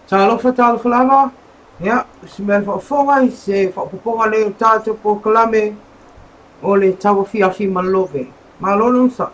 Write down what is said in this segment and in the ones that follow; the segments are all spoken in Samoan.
Talofa, talofa lava, ia, o si mea le faafofoga i se faaopoopoga lenei o le tatou polokalame o le Tauafiafi ma Love. Malo le onosai.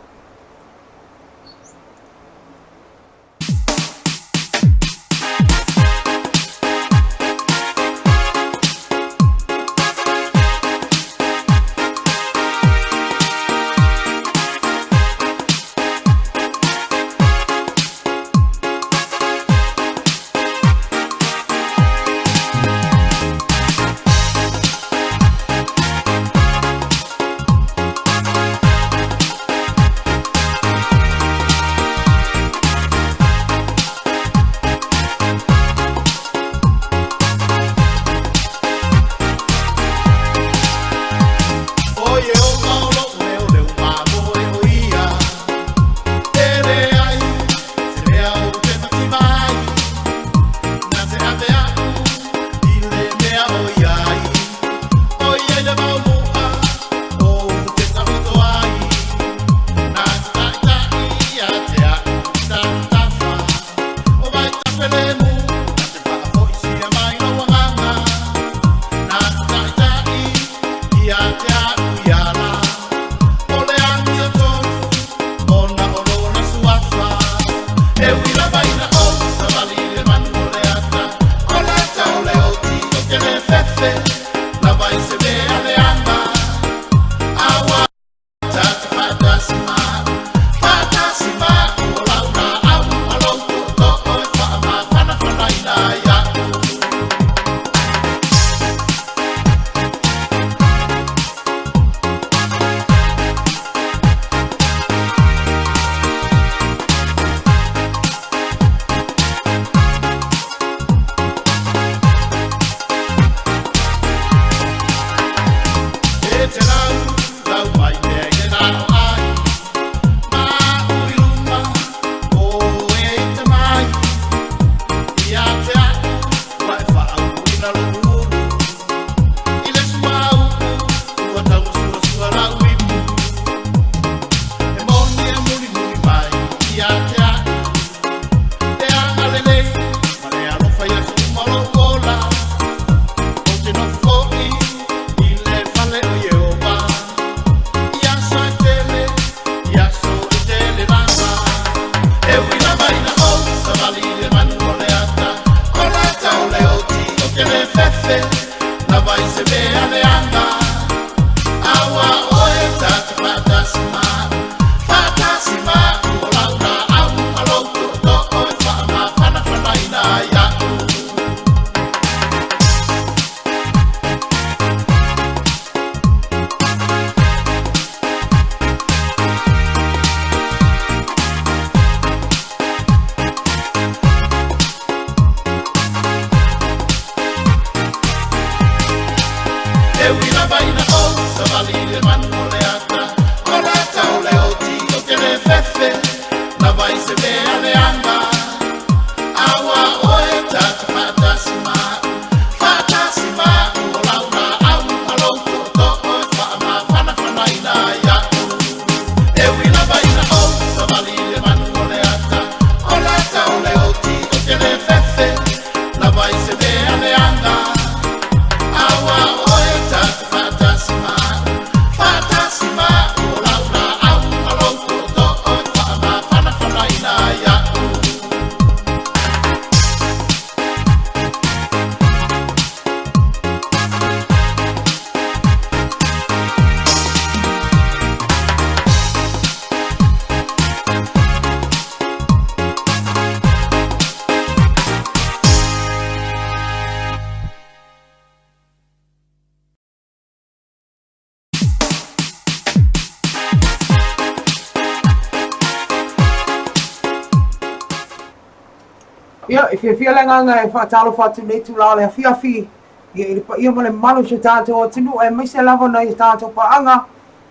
Ia, e fiafia le agaga e faatalofa atu i lenei itula o le afiafi, ia, i le paia ma le mamalu o si o tatou atunuu, aemaise lava nai a tatou paaga,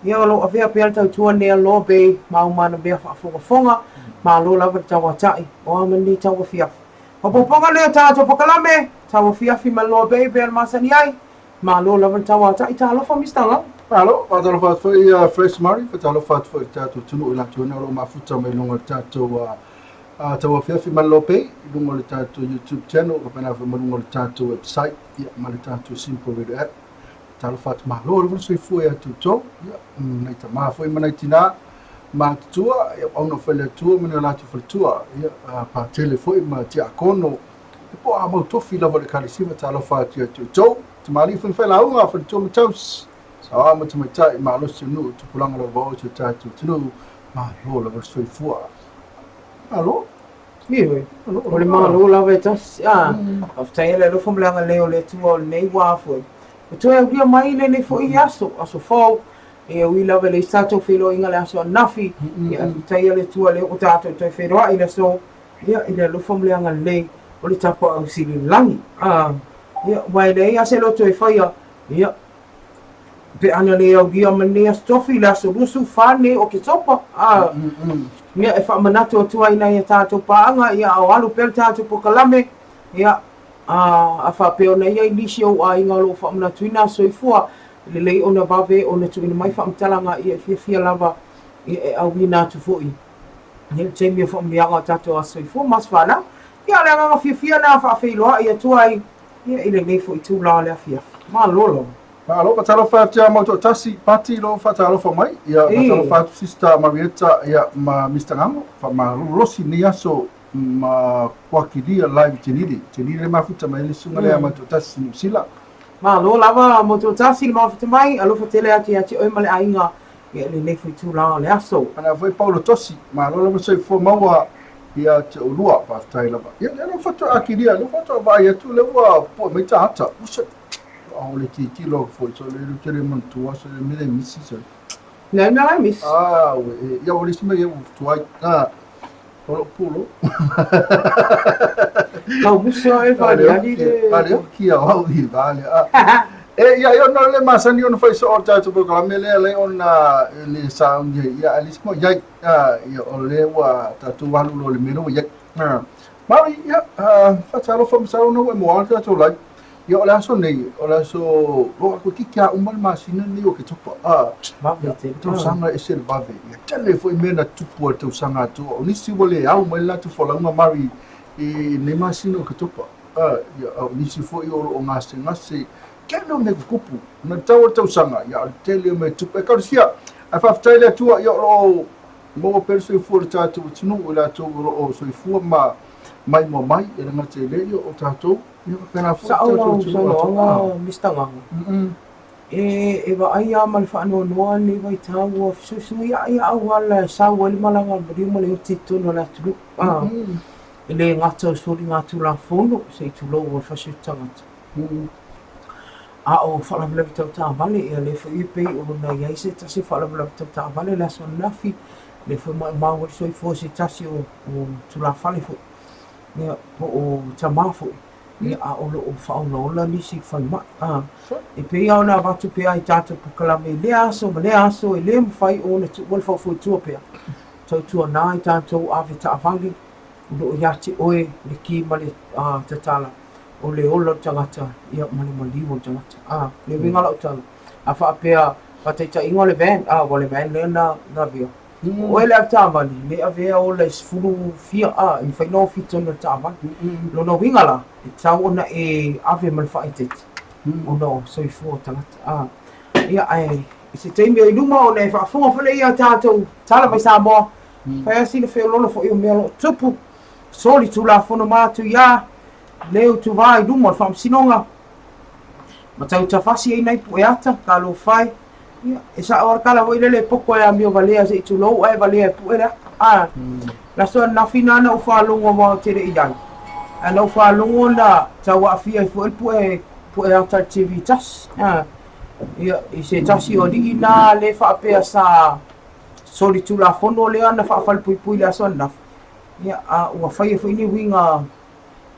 ia, o lo o avea pea le tautua lenei a Lobe ma uma ana mea faafogafoga. Malo lava le tauatai, o a ma lenei tauafiafi. Faaopoopoga lenei o tatou polokalame, tauafiafi ma Lobe e pei ona masani ai. Malo lava le tauatai, talofa Mister Lau. Malo, faatalofa atu foi Fresh Murray, faatalofa atu foi i le tatou atunuu i latou ina o lo o mafuta mai luga o le tatou Tauafiafi ma le Lopei i luga o le tatou YouTube channel faapena foi ma luga o le tatou website ia ma le tatou Simple Radio app. Talofa atu malo lava le soifua ia te outou, ia nai tama foi ma nai tina matutua, ia auauna foi a le Atua ma ni o latou faletua, ia patele foi ma tiakono, ia po o a mau tofi lava o le Ekalesia, faatalofa atu ia te outou, tamalii foi ma failauga, faletua ma tausi, saoao ma tamaitai, malosi o nuu, tupulaga lava o si o tatou atunuu, malo lava le soifua. Malo. Ioe, o le Malo lava e tasi, a, faafetai i le alofa ma le agalelei o le Atua o lenei ua foi. Ua toe aulia mai lenei foi aso, aso fou, e ui lava e leai se tatou feiloaiga i le aso ananafi, ia ae faafetai i le Atua lea ua tatou toe feiloai i le aso, ia, i le alofa ma le agalelei o le Tapaau Sili i le Lagi. A, ia, aua e leai lava se loto e faia, ia, Pe ana le aulia ma lenei aso tofi, le aso 24 lenei o Oketopa, a, ia, e faamanatu atu ai nai a tatou paaga, ia, a o alu pea le tatou polokalame, ia, a, a faapea ona i ai nisi o ou aiga o lo o faamanatuina aso soifua, e lelei ona vave ona tuuina mai faamatalaga, ia, e fiafia lava, ia, e auina atu foi i le taimi o faamanuiaga o tatou aso soifua ma aso fanau. Ia, o le agaga fiafia lena e faafeiloai atu ai Ia, i lenei foi itula o le afiafi. Malo lava. Malo, faatalofa atu ia Mautoatasi, Pati lo faatalofa mai. Ia, faatalofa atu Sister Marietta ia ma Mister Ngamo. Faamalolosi lenei aso ma kuakilia live Tenili. Tenili le mafuta mai le susuga lea Mautoatasi Niu Sila. Malo lava Mautoatasi le mafuta mai, alofa tele atu ia te oe ma le aiga ia i lenei foi itula o le aso. Ana foi Paulo Tosi, malo lava le soifua maua ia te oulua, faafetai lava. Ia, lea lava faatoa akilia, lea faatoa vaai atu lea ua poe mai tagata. Usa, o le tilotilo foi, so le le le manatua, so le mele misi, so. Nei mea lai misi. Ah, ue, ia o le isi mea ia ua tuai. Ah, o lou pulo. Kau musa e whare le. Vale, kia au i vale. Ah. E ia ia ona le masani ona fai soo o le tatou polokalame lea le ona le sauni ai ia at least mo iai ia o lea ua tatou alu loa i le mea lea ua iai. Mari ia faatalofa masalo ona ua e moa le tatou live. Ia o le aso nei o le aso loa toeitiiti lava uma le masina lenei o Oketopa. Vave tele. Tausaga e ese le vave. Ia tele foi mea na tupu i le tausaga atoa. O nisi ua le au mai le latou folauga Mari i lenei masina o Oketopa. Ia, o nisi foi o lo o gasegase, tele o mea tutupu, na le tau o le tausaga, ia, o le tele o mea tutupu. Ekalesia, ae faafetai i le Atua, ia, o lo o maua pea le soifua o le tatou atunuu, i latou o lo o soifua ma maimoa mai, e le gata i lea, ia, o tatou, ia, faapena foi le tatou atunuu. Sao lau saunoaga Mister Gaga. E vaai lava ma le faanoanoa lenei vaitau ua fesuisuiai auala e sau ai le malaga a le maliu ma le oti i totonu o le atunuu. E le gata o soligatulafono, se i tulou o le fasioti tagata, a o faalavelave tau taavale, ia lea foi e pei ona i ai se tasi o faalavelave tau taavale i le aso ananafi, lea foi maumau ai le soifua o se tasi o tulafale foi, ia, po o tama foi, ia, a o lo o faaolaola nisi i le falemai. A, e pei lava ona avatu pea i tatou polokalame i lea aso ma lea aso, e le mafai ona tuua le faufuatua pea, tautuana i tatou ave taavale, o lo o ia te oe le ki ma le tatala o le ola o le tagata ia ma le maliu o le tagata. A, le uiga o lau tala, a faapea, faataitaiga o le van, a, ua le van lea na avea, o oe le avetaavale, le avea ola e sefulu fia, a, e mafai ona ofi i totonu o le taavale. Lona uiga la, e tatau ona e ave ma le faaeteete ona o soifua o tagata. A, ia, ae i se taimi o i luma ona e faafofoga foi lea i a tatou tala mai Samoa, Fai lava sina feoloolo foi o mea o lo o tupu, soli tulafono ma atu iā le utuvā i luma o le faamasinoga, ma tautafasi ai nai pueata, talofa e, ia, e sao lava le tala foi lele e poto e amio valea se i tulou ae valea e pue le ata. A, le aso ananafi na na ou faalogo aua ou te le i ai, ae na ou faalogo na tau aafia ai foi le pue, pue ata i le TV tasi, a, ia, i se tasi o alii na le faapea sa solitulafono lea na faafalepuipui i le aso ananafi, ia, a ua faia foi ni uiga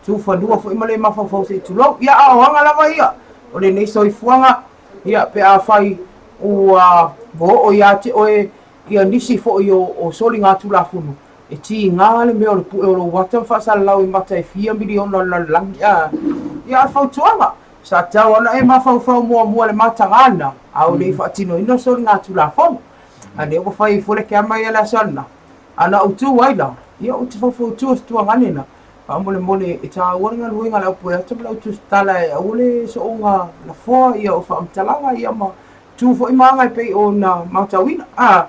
tufanua foi ma le mafaufau se i tulou. Ia, a o aga lava ia o lenei soifuaga, ia, pe afai ua oo ia te oe ia nisi foi o soligatulafono, e tiga le mea o le pue o lou ata ma faasalalau i mata e fia miliona o le lalolagi. A, ia, o le fautuaga, sa tatau ona e mafaufau muamua i le mataga lena, a o le i faatinoina soligatulafono. A lea ua fai ai foi le keama ia le aso ananafi. A na ou tu ai la, Ia, ou te faufautua se tuagane na, faamolemole e tāua le galuega a le au poeata ma le au tusitala e aua le soona lafoa ia o faamatalaga ia ma tu foi ma aga e pei ona matauina. A,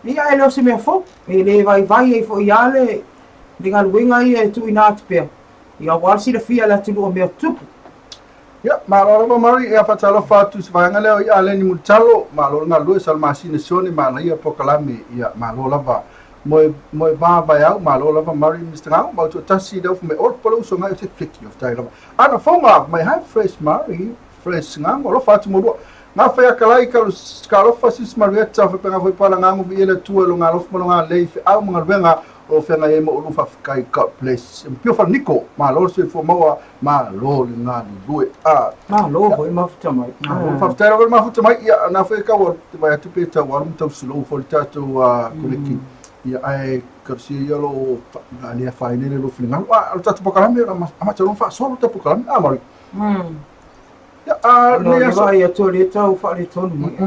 ia e le o se mea fou, e le vaivai ai foi lava le le galuega ia e tuuina atu pea, ia aua le silafia e le atunuu o mea tutupu. Ia, malo lava Mari, ia faatalofa atu i se vaega lea o ia Aleni Mulitalo, malo le galulue, Salamasina Sione, manaia polokalame, ia malo lava. Moe, moe va vaeau, malo lava Mari Mister Ngao, mau toatasi i le ufu mai Olo, po le uso ngai o te fiki, faafetai lava. Ana Foga, mai hi Fresh Mari, Fresh Ngao, alofa atu molua. Ngā whai akalai, ka, ka alofa sis Marietta, whapenga foi pala ngango vi ele tua lo ngā alofa ma lo ngā lei, wheau ma ngaluenga, o whenga e mo ulu whawhikai, God bless. Pio wha Niko, malo le soifua maua, malo le galulue. A. Malo foi mafuta mai. Malo, faafetai lava le mafuta mai. Ia, na foi kau te vai atu pe tau alu tau slow foi le tatou connecting. Ia, ae talosia ia lo a le afaina le lo finagalo. A, o le tatou polokalame, o le amata loa ona faasolo le tatou polokalame. A, Mari. Ia, a, Ona o le vaai atu o lea e tau faaletonu mai.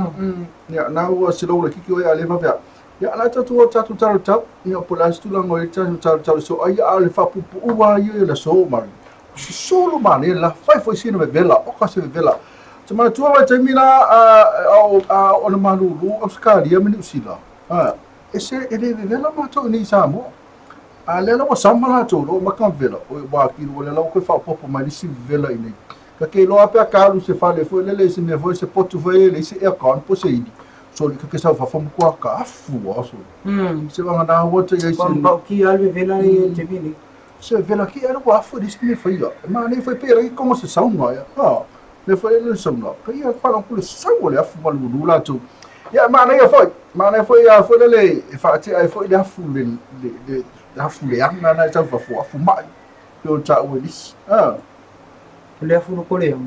Ia, na ua slow laitiiti oe a le vave a. Ia, la tatou o tatou talo tau. Ia, po o le a se tulaga o i ai le tatou talo talo so ai, a o le faapuupuua lava ia o le aso, Mari. Sosolo manaia le la, fai foi sina vevela, oka se vevela. Ou te manatua le vaitaimi la a o ona malūlū Ausetalia ma Niu Sila, e se e le vevela matou i nei i Samoa. A lea la ua sama latou loa maka vevela, oi ua kilo ua lea la ua toe faaopoopo mai le isi vevela i nei. Ka ke iloa pe a ka alu i se fale foi lele i se mea foi se potu foi e leai se aircon po o se ili, soli ka ke sau fafo matua ka afu a soli. Se vagana ua te iai se. Ua matautia le vevela ia i te mea nei. Se vevela ki ai ua afu e leai se mea e faia. E manaia foi pe lagi kongo se sauna ia. Ha, mea foi le sauna. Ka ia faalogo le sau o le afu malulu latou. Ia e manaia foi, manaia foi a foi lele e faatea ai foi le afu le le le afu leaga na e tau fafo afu mai. Pe o taua e nisi. Ha. O le afu loko leaga.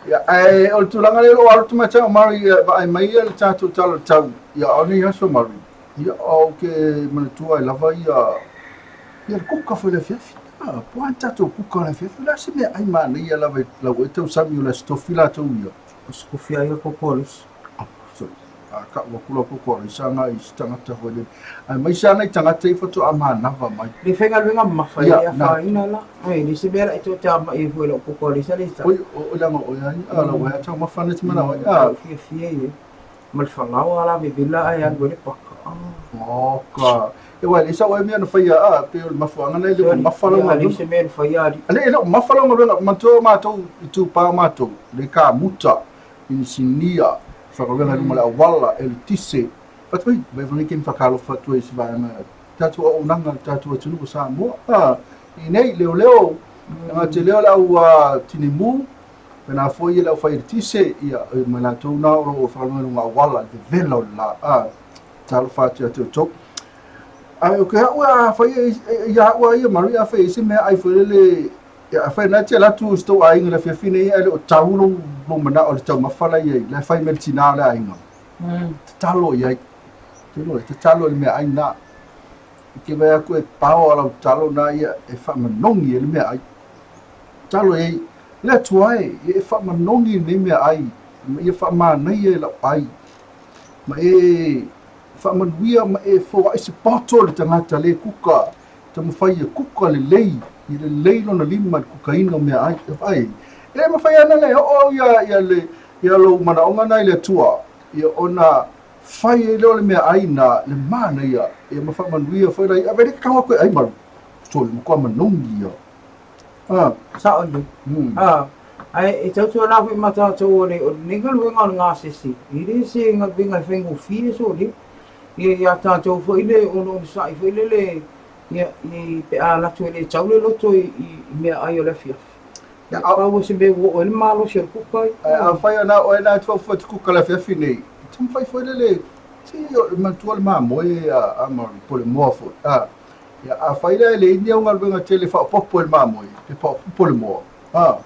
Ia, ae o le tulaga lea o lo o alu tamaitai o Mari e vaai mai ia le tatou tala o le tau. Ia, o nei aso Mari. Ia, ou te manatua ai lava ia, ia le kuka foi i le afiafi. Ah, po o a ni tatou kuka o le afiafi, o le a se meaai manaia lava i lau ai tausami o le Aso Tofi latou ia. Aso Tofi ai koko alaisa. Ah, sorry. Ah, kau aku lau koko alaisa agai i se tagata foi lele. Aemaise lava nai tagata ia faatoa manava mai. Le faigaluega mamafa e le afaina la. E le se mea la e toe tamai ai foi i lau koko alaisa le Oi, o leaga o oe ai, ah, lau ai a taumafa nei te manawa ai. Ah. Fiafia ia. Ma le falaoa la vevela ae alu ai le paka. Oka. E wai, le sau ai mea na faia, a, pe o le mafuaaga nei le o mafa lau galuega. Le se mea na faia ali. Ale, e le o mafa lau galuega, manatua o matou, i tupā matou, le kamuta, inisinia, faigaluega i luma o le auala, eletise. Fatu ai, vai fanei kemi whakaalofa atu ai se vaega, tatou auaunaga, le tatou atunuu o Samoa. A, i nei, leoleo, mm. te leo le au tineimu, Pēnā foi i le au fai eletise, ia, ma i latou na o lo o faigaluega i luga auala, le vevela o le la, a, talofa atu ia te outou. Ae o ke a'u a fai ia a'u a ia Mari, a fai ai se meaai foi lele, ia afai na te alu atu i si tou aiga i le afiafi nei ae le o tau lou, lou manao i le taumafa la i ai, la e fai mai le tinā o le aiga. Tatalo i ai. Te iloa, tatalo i le meaai na. I te vaai atu e pao a lau talo na ia e faamanogi ai le meaai. Tatalo i ai, Le Atua e, ia e faamanogi i lenei meaai, ma ia faamanaia e lau ai, ma e faamanuia ma e foai se poto i le tagata le kuka, taumafai ia kuka lelei, ia lelei lona lima i le kukaina o meaai. E vaai, e le mafai ana le oo ia, ia, le, ia lou manaoga na i le Atua, ia ona fai ai lea o le meaai na le manaia, ia ma faamanuia foi la ia. Ave le tatau atu e ai malu, sole, matua manogi ia. Ah. Sao lelei. Ah, ae e tautuana foi ma tatou o le o lenei galuega o le gasese, e le se galuega e faigofie sole. Ia ia tatou foi le onosai foi lele ia i pe a alu atu e le tau le loto i i meaai o le afiafi. Ia pau o se mea ua oo ai le malosi o le kuka ia. Ae afai o na oe na e te te kuka i le afiafi nei, taumafai foi lele, si manatua le mamoe a Maori, po o le moa foi. Ah. Ia, afai la e leai ni au galuega tele faaopoopo i le mamoe, pe faaopoopo le moa, a,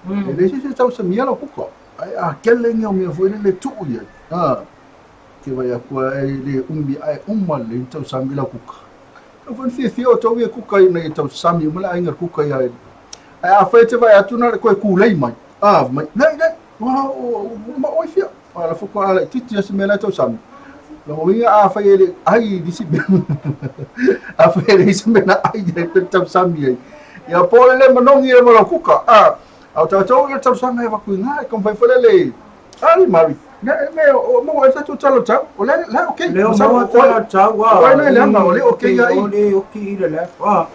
e leai se isi e tausamia lau kuka. Ae a kele ni au mea foi lele e tuu i ai, a, ke vaai atu e le umi ae uma lelei ona tausami lau kuka. Tau foi na fiafia outou ia kuka ina ia tausami uma le aiga i le kuka ia e. Ae afai e te vaai atu na o le toe kūlei mai, a, fai mai, nei, nei, ua, ua, ua ma oe fia. A la faatoa laitiiti lava se mea la e tausami. Lona uiga afai e le ai i nisi mea, afai e leai se mea na ai ai pe tausami ai. Ia po o le le manogi e ma lau kuka. A, a o tatou ia talosaga e avatu i ina e taumafai foi lea le ali mari. Ne me o mo e tatou talo tau. O le la okay. Leo maua talo tau a. O ai le leaga o le okay ia i. O le oki i le le. A.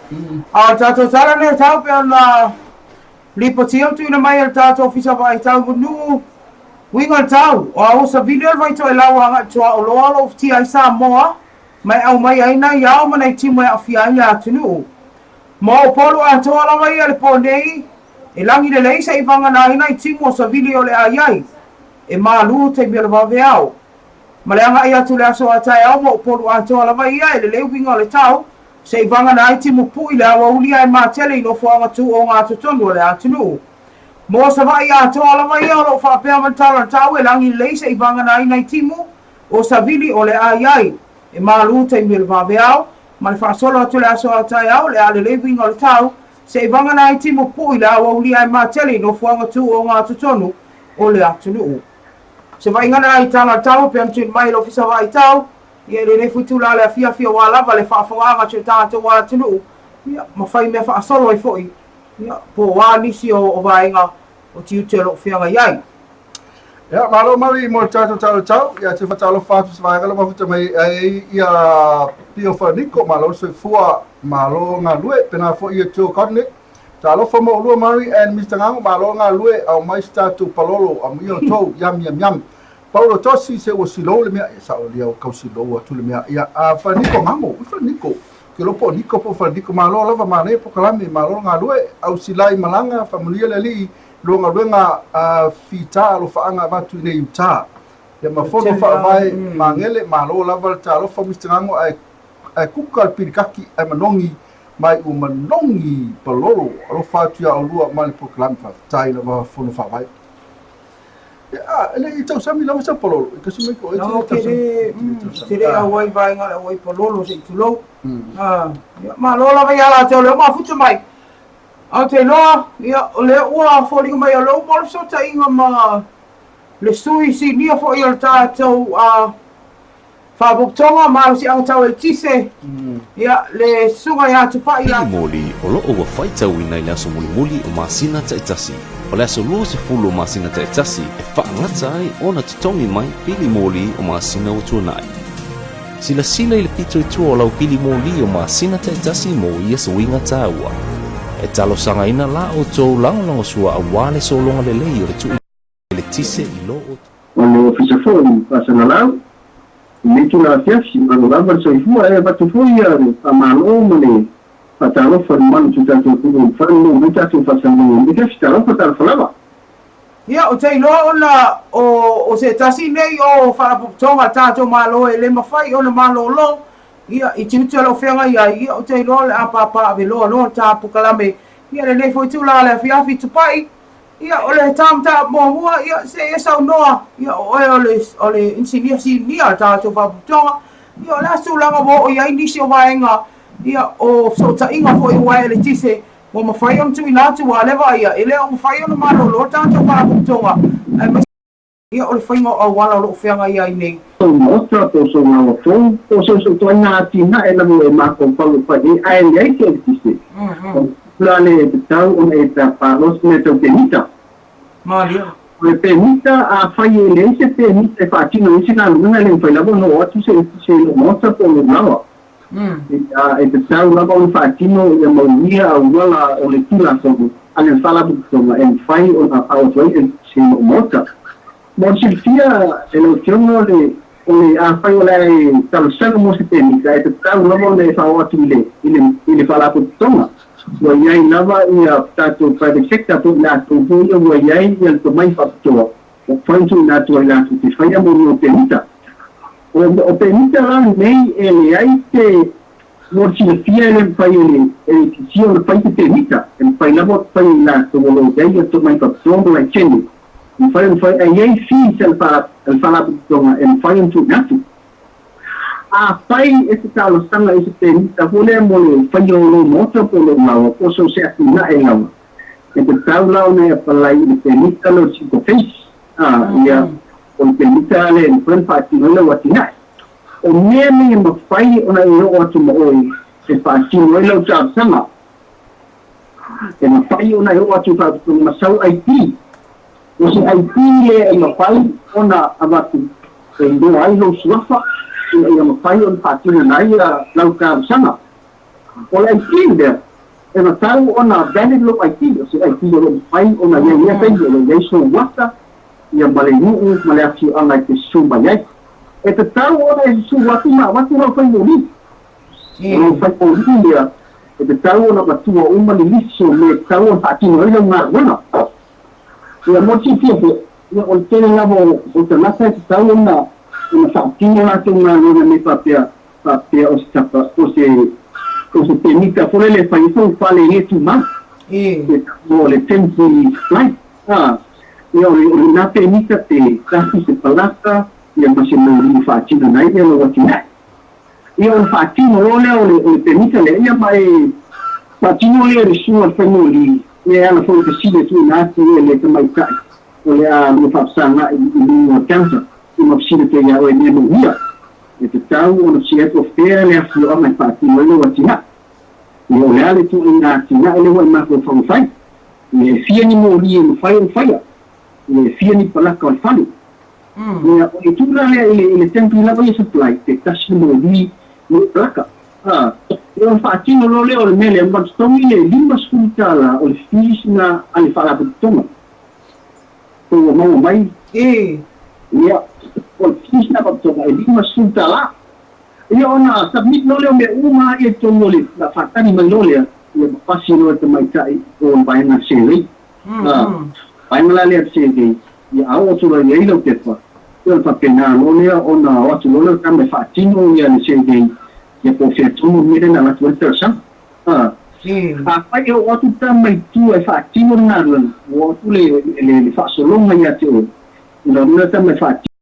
A tatou tala le tau pe ona Lipoti ua tuuina mai e le tatou Ofisa Vaai Tau Nuu uiga o le tau o a ua savili o le Vaitoelau agai tuaoloa o lo o ufitia ai Samoa ma e aumai ai nai ao ma nai timu e aafia ai le atunuu. Ma o Upolu atoa lava ia le po nei e lagi lelei se i vagana ai nai timu o savili o le a i ai e malu taimi o le vaveao. Ma le agai atu i le aso a taeao ma Upolu atoa lava ia e lelei uiga o le tau Se i vagana ai timu pui le aoauli ae matele i nofoaga tu ogatotonu o le atunuu. Mo Savaii atoa lava ia o lo o faapea mai le tala o le tau e lagi lelei se i vagana ai nai timu o savili o le a i ai e malu taimi o le vaveao ma le faasolo atu le aso a taeao le a lelei uiga o le tau se i vagana ai timu pui le aoauli ae matele i nofoaga tu ogatotonu o le atunuu. Se vaigana ai tala o le tau pea na tuuina mai e le Ofisa Vaai Tau Ia, i lenei foi itula o le afiafi aua lava le faafogaaga a si o tatou atunuu, ia, ma fai mea faasolo ai foi, ia, po o a nisi o vaega o tiute o lo o feagai ai. Ia, malo Mari mo le tatou tala tau. Ia, te faatalofa atu se vaega lea mafuta mai ai ia Pio Faniko, malo le soifua, malo galue. Pena foi ia Joe Codnick. Talofa mo ulua Mari and Mr. Ngango, malo galue, au mai se tatou palolo, amuia outou, yum yum yum. Paulo Tosi, se ua silou le mea, ia sao lia ua kau silou atu le mea, ia a Falaniko Ngamo, ui Falaniko, ke iloa po o Niko po o Falaniko, malo lava manaia polokalame, malo le galue, au silai malaga, faamanuia le Alii i lua galuega a fita alofaaga avatu i nei Utah. Ia ma fono faavae magele, malo lava le talofa Mister Ngamo ae ae kuka le pilikaki ae manogi mai ua manogi palolo, alofa atu ia olua ma le polokalame, faafetai lava fono faavae. E le i tausami lava sau palolo. E kasi mai ko e te tausami. Te le au ai vaenga le au ai palolo se i tulou. Ia, malo lava ia latou lea ua mafuta mai. Ae ou te iloa, ia, o lea ua foliga mai o lea ua maua le fesootaiga ma le sui sinia foi o le tatou Faalapotopotoga Malosiaga Tau Eletise, ia, le Susuga ia Tupai Pili moli o lo o ua faitauina i le aso mulimuli o masina taitasi. O le aso 20 o masina taitasi e faagata ai ona totogi mai pili moli o masina ua tuanai. Silasila i le pito i tua o lau pili moli o masina taitasi mo ia suiga taua. E talosagaina la outou lagolagosua aua le sologa lelei o le tuu eletise i lo outou. O le Ofisa foi o Faasalalau, i lenei itula afiafi, malo lava le soifua, e avatu foi le faamalo ma le faatalofa i le mamalu o si o tatou atunuu ua mafai ona maua mai tatou faasalalauga i lenei afiafi. Talofa, talofa lava. Ia, ou te iloa ona o se tasi nei o Faalapotopotoga a le tatou Malo e le mafai ona malolo, ia, i tiute o lo o feagai ai, ia, ou te iloa o le a papaaveloa loa le ta polokalame, ia, lenei foi itula o le afiafi, Tupai, Ia, o le tāmatā muamua, ia, se i e saunoa, ia, o oe o le, o le inisinia sinia o le tatou Faalapotopotoga, ia, o le a se tulaga ua oo i ai nisi o vaega, ia, o fesootaiga foi o uaea eletise ua mafai ona tuuina atu, aua o lea e vaaia, e le o mafai ona malolo le tatou Faalapotopotoga, aemaise, ia, o le faiga o auala o lo o feagai ai nei. Sou maota, po o sou laoa fou, po o so o se ituaiga atinae lava ua e mafaufau e fai i ai, ae leai se eletise. O le pula lea e tatau ona e tapalo se mea tau pemita. Malia. O le pemita, afai e leai se pemita e faatino ai se galuega, e le mafai lava ona oo atu se eletise i lou maota po o lou laoa. E tatau lava ona faatino ia maulia auala o le Tulafono a le Faalapotopotoga e mafai ona faaoo atu ai eletise i lou maota. Mo le silafia e lau Afioga, o le o le afai o le a e talosaga mo se pemita, e tatau lava ona e faaoo atu i le i le i le Faalapotopotoga. Ua i ai lava ia tatou private sector po o i latou foi ia ua i ai ia le tomai faapitoa ua mafai ona tuuina atu ai latou te faia mo mea o pemita. O pemita la lenei e leai se mo le silafia e le mafai e le e le itiitia ona fai se pemita, e mafai lava ona fai e i latou o lo o i ai ia tomai faapitoa ma laisene. E mafai ona fai, ae i ai fees a le Faalapotopotoga e mafai ona tuuina atu. Afai e te talosaga i se pemita foi lea mo le faia o lou maota po o lou laoa po o so o se atinae lava, e tatau la ona e apalai i le pemita lea o le single phase, a, ia, o le pemita lea e mafai ona faatino ai lau atinae. O mea nei e mafai ona e oo atu ma oe e faatino ai lau talosaga. E mafai ona e oo atu i faalapotopotoga ma sau ID. O se ID lea e mafai ona avatu e iloa ai lou suafa ina ia mafai ona faatinoina ai lau talosaga. O le ID lea, e tatau ona valid lou ID, o se ID o lo o mafai ona i ai i lea taimi, o lo o i ai sou ata, ia ma le nuu ma le afioaga e te susu mai ai. E tatau ona e susu atu ma avatu lau fai moli. O lou fai moli lea, e tatau ona avatua uma ni lisi o mea e tatau ona faatino ai lau galuega. Ia mo le silafia foi, ia o le tele lava o tagata e tatau ona ona faatino latou galuega nei faapea faapea o se tapa o se o se pemita foi lele e fai ai sou fale e le tumau. E taua o le temporary flight. A, ia o le o lena pemita pe tasi se palaka ia ma se moli e faatino ai ia lou atinae. Ia ona faatino loa lea o le o le pemita lea, ia ma e faatino lea e le susuga i le faimoli, ia e ala foi i fesili e tuuina atu e le tamaitai o le a lua faafesagai i luga o le counter, ia ma fesili atu ai ia oe i mea moomia. E tatau ona fesili atu o fea le afioaga e faatino ai lou atinae. Ia o le a le ituaiga atinae lea ua e mafaufau e fai. Ia e fia ni moli e mafai ona faia. Ia e fia ni palaka o le fale. Ia, o le itu la lea i le, i le temporary lava ia supply, pe tasi le moli ma le palaka. A, ia ona faatino loa lea o le mea lea, ma totogi le $50 o le fees na a le faalapotopotoga. Po ua maua mai? Ia, o le fees na faalapotopotoga e $50. Ia ona submit loa lea o mea uma ia i totonu o le, ona faatali mai loa lea, ia ma pasi loa e le tamaitai o le vaega survey. A, vaega la lea survey, ia a oo atu loa i ai lau pepa, ia ona faapena loa lea ona o atu loa lea o le tama e faatino ia le survey, ia po o fea tonu le mea lea na avatu ai le talosaga. A, afai e oo atu le tama i tua e faatino le galuega, ua oo atu le, le, le faasologa ia te oe, ona o lea le tama e faatino.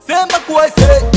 Sema kuwa se.